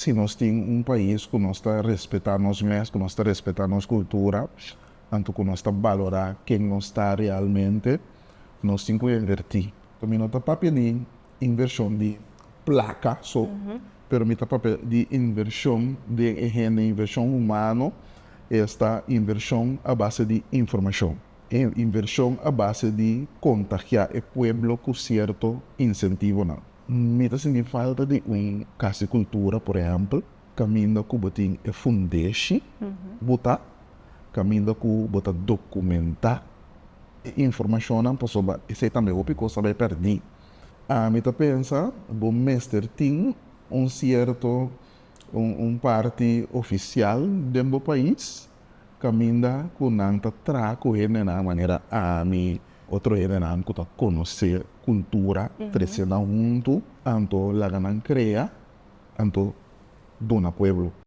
Si nos tin un pais ku nos ta respetá nos mes, ku nos ta respetá nos kultura, anto ku nos ta balorá ken nos ta realmente, nos tin ku invertí. Mi no ta papia di invershon di plaka so, pero mi ta papia di invershon di hende, invershon humano, esta invershon a base di informashon. Invershon a base di kontagiá e pueblo ku sierto insentivonan. Mi ta sinti falta di un kas di kultura, por ehèmpel, kaminda ku bo tin e fundeshi botá, kaminda ku bo ta dokumentá e informashonnan, pasobra esei tambe hopi kos ta bai pèrdí. Ami ta pensa bo mester tin un sierto un parti ofisial den bo pais kaminda ku nan ta traha ku hendenan manera ami, otro hendenan ku ta konosé kultura, trese nan huntu, anto laga nan krea, anto duna pueblo.